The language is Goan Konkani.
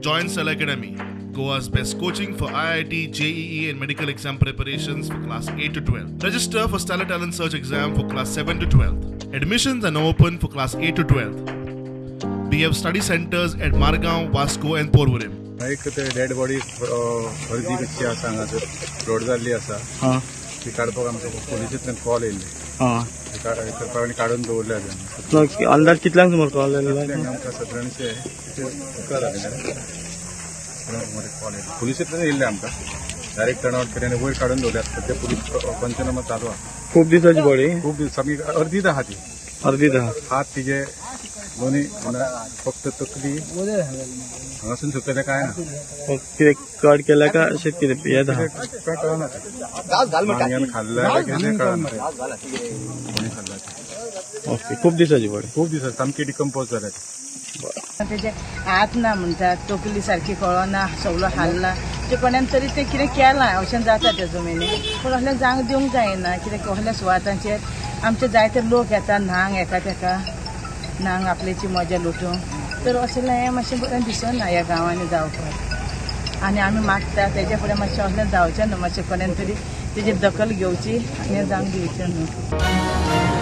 Join Stellar Academy, Goa's best coaching for IIT, JEE and medical exam preparations for class 8 to 12. Register for Stellar Talent Search exam for class 7 to 12. Admissions are now open for class 8 to 12. We have study centers at Margao, Vasco and Porvorim. एक ते डेड बॉडी अर्दी कशी आसा हांगासर फ्लोट जाल्ली आसा, ती काडपाक आमकां पोलिसींतल्यान कॉल येयल्ली, करपाक आनी काडून दवरल्या. अंदाज कितल्यांक सुमार कॉल येयल्लो? आमकां सादारणशे कॉल येयल्ले पोलिसींतल्यान येयल्ले आमकां, डायरेक्ट टर्न आवट केले आनी वयर काडून दवरल्यात. सद्या पोलीस पंचनामा चालू आसा. खूब दिसाची बॉडी? खूब दीस, सामकी अर्दीच आहा ती. अर्दीच आहा? हात तिजे दोनी, फक्त तकली हांगासून सुकयलें काय ना. कितें कट केल्या काय अशें कितें हें आहा? काय कळना, मांग्यान खाल्ल्या कितें कळना, कोणी खाल्ला. ओके, खूब दिसाची बॉडी? खूब दिसाची, सामकी डिकम्पोज जाल्या. तेजे हात ना म्हणटा, तकली सारकी कळना, सगळो हाल्ला, ते कोणान तरी तें कितें केलां अशें जाता तेजो मेने. पूण असलें जावंक दिवंक जायना, कित्याक असल्या सुवातांचेर आमचे जायते लोक येता न्हांक येता, तेका न्हांक आपल्याची मजा लुटूंक, तर असलें हें मातशें बरें दिसना ह्या गांवांनी जावपाक. आनी आमी मागता तेजे फुडें मातशें असलें जावचें न्हू, मातशें कोणान तरी तेजी दखल घेवची आनी जावंक दिवचें न्हू.